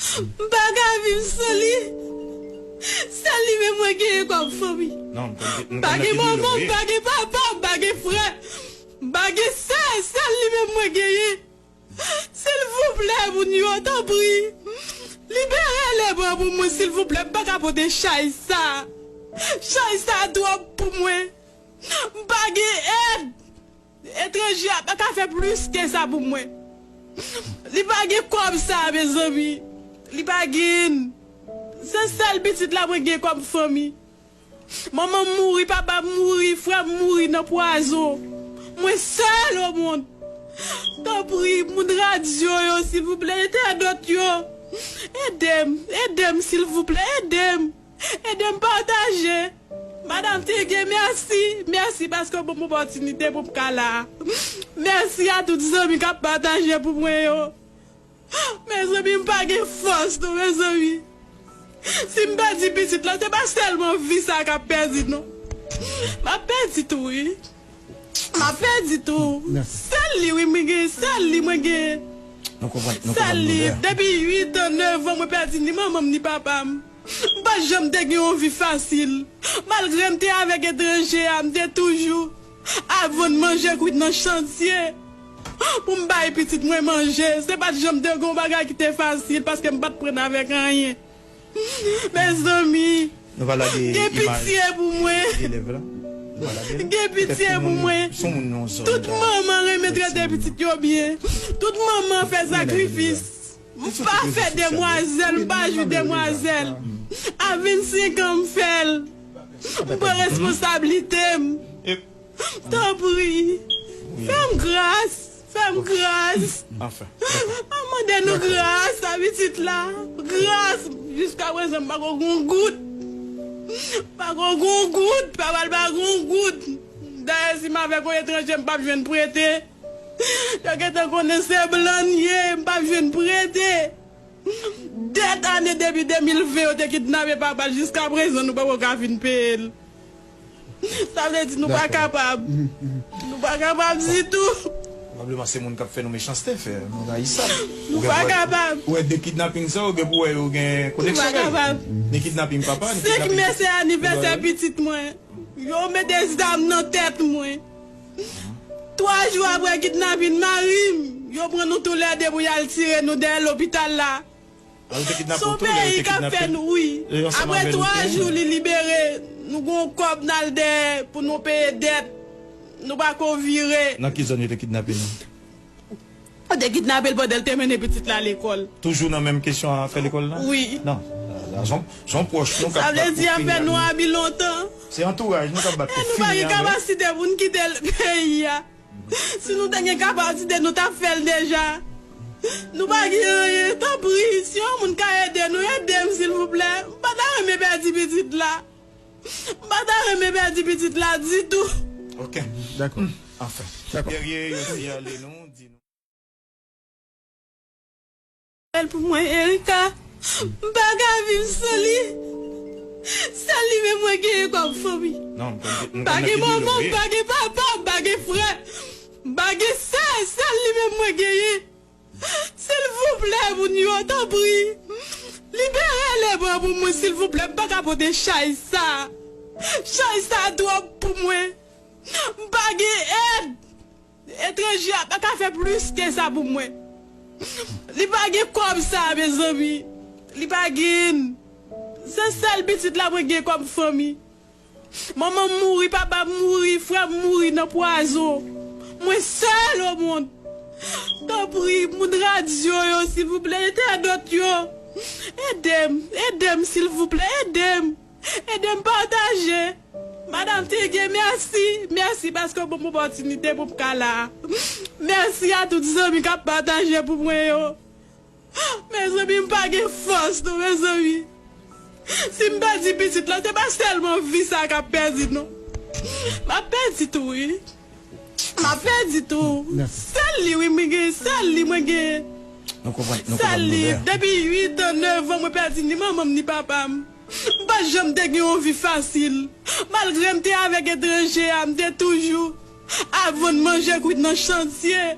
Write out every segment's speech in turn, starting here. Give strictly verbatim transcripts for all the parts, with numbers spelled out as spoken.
M pa ka viv san li. Sèl li menm mwen genyen kòm fanmi. M pa gen manman, m pa gen papa, m pa gen frè. M pa gen sè, sèl li menm mwen genyen. Silvouplè, moun yo, tanpri, libere Leblanc pou mwen, silvouplè. M pa ka pote chay sa. Chay sa twòp pou mwen. M pa gen èd. Etranje a pa ka fè plis ke sa pou mwen. Li pa gen kòb sa, mezanmi. Li pa gen. Se sèl pitit la mwen gen kòm fanmi. Manman m mouri, papa m mouri, frè m mouri nan pwazon. Mwen sèl o mond. Tanpri, moun radyo yo, silvouplè, entènot yo. Ede m, ede m, silvouplè, ede m. Ede m pataje. Madanm Tenge, mèsi. Mèsi paske w ban m opòtinite pou m ka la. Mèsi a tout zanmi k ap pataje pou mwen yo. Mezanmi, m pa gen fòs non, mezanmi. Si m pèdi pitit la, se pa sèlman vi sa k ap pèdi non. M ap pèdi tou, wi. M ap pèdi tou. Sèl li, wi, mwen gen. Sèl li, mwen gen. Sèl li. Depi uit an, nèf an, mwen pèdi ni manman m, ni papa m. M pa janm te gen yon vi fasil. Malgre m te avèk etranje a, m te toujou ap vann manje kwit nan chantye pou m bay pitit mwen manje. Se pa t janm te gen yon bagay ki te fasil paske m pa t pran avèk anyen. Mezanmi, gen pitye pou mwen. Gen pitye pou mwen. Tout manman renmen trete pitit yo byen. Tout manman fè sakrifis. M pa fè demwazèl, m pa jwi demwazèl. A vennsenk an m fè l. M pran responsablite m. Tanpri, fè m gras, fè m gras. M ap mande nou gras a pitit la. Gras, jiska prezan m pa ko gon goud. M pa ko gon goud, pa pral pa gon goud. Dayè si m avèk yon etranje m p ap jwenn prete. Yo gentan konnen se blan n ye, m p ap jwenn prete. Dèt ane depi de mil ven yo te kidnape papa l, jiska prezan nou poko ka fin peye l. Sa vle di nou pa kapab. Nou pa kapab ditou. Pwobableman se moun k ap fè nou mechanste, fè nou rayi sa. Nou pa kapab. Ou wè de kidnaping sa yo gen pou wè yo gen koneksyon avè l. Ni kidnaping papa, ni kidnaping. Senk me se anivèsè pitit mwen. Yo mete zam nan tèt mwen. Twa jou apre kidnapin mari m, yo pran nou toulède pou y al tire nou dèyè lopital la. Se yon peyi k ap fè nou, wi. Apre twa jou, li libere. Nou gen yon kòb n al dèyè pou nou peye dèt. Nou pa ko vire. Nan ki zòn yo te kidnape nou? Yo te kidnape l pandan l te mennen pitit la lekòl. Toujou nan menm kesyon afè lekòl la? Wi. Non. Sa, se yon, se yon pwòch nou k ap bat pou fini ak nou. Sa vle di afè nou abi lontan. Se antouraj nou k ap bat pou fini avè l. E nou pa gen kapasite pou n kite l peyi a. Si nou te gen kapasite, nou t ap fè l deja. Nou pa gen anyen. Tanpri, si yon moun ka ede nou, ede m, silvouplè. M pa ta renmen pèdi pitit la. M pa ta renmen pèdi pitit la ditou. Ok. Dakò. Anfen. Dakò. Guerrier, yo sinyale nou, di nou. Bèl pou mwen, Erika. M pa ka viv san li. Sèl li menm mwen genyen kòm fanmi. M pa gen manman, m pa gen papa, m pa gen frè. M pa gen sè, sèl li menm mwen genyen. Silvouplè, moun yo, tanpri. Libere Leblanc pou mwen, silvouplè. M pa ka pote chay sa. Chay sa twòp pou mwen. M pa gen èd. Etranje a pa ka fè plis ke sa pou mwen. Li pa gen kòb sa, mezanmi. Li pa gen. Se sèl pitit la mwen gen kòm fanmi. Manman m mouri, papa m mouri, frè m mouri nan pwazon. Mwen sèl o mond. Tanpri, moun radyo yo, silvouplè, entènot yo. Ede m, ede m, silvouplè, ede m. Ede m pataje. Madanm Tenge, mèsi. Mèsi paske w ban m opòtinite pou m ka la. Mèsi a tout zanmi k ap pataje pou mwen yo. Mezanmi, m pa gen fòs non, mezanmi. Si m pèdi pitit la, se pa sèlman vi sa k ap pèdi non. M ap pèdi tou, wi. M ap pèdi tou. Sèl li, wi, mwen gen. Sèl li, mwen gen. Sèl li. Depi uit an, nèf an, mwen pèdi ni manman m, ni papa m. M pa janm te gen yon vi fasil. Malgre m te avèk etranje a, m te toujou ap vann manje kwit nan chantye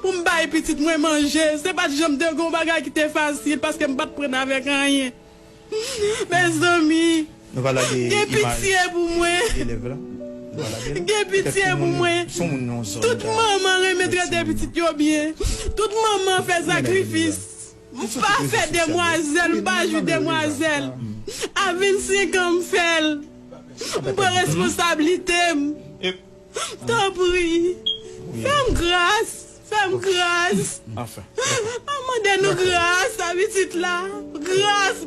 pou m bay pitit mwen manje. Se pa t janm te gen yon bagay ki te fasil paske m pa t pran avèk anyen. Mezanmi, Nou va lage gen pitye pou mwen. Elèv la. Nou va lage. Gen pitye pou mwen. Son moun nan zòn. Tout manman renmen trete pitit yo byen. Tout manman fè sakrifis. M pa fè demwazèl, m pa jwi demwazèl. A vennsenk an m fè l. M pran responsablite m. Tanpri, fè m gras, fè m gras. Anfen. M ap mande nou gras a pitit la. Gras,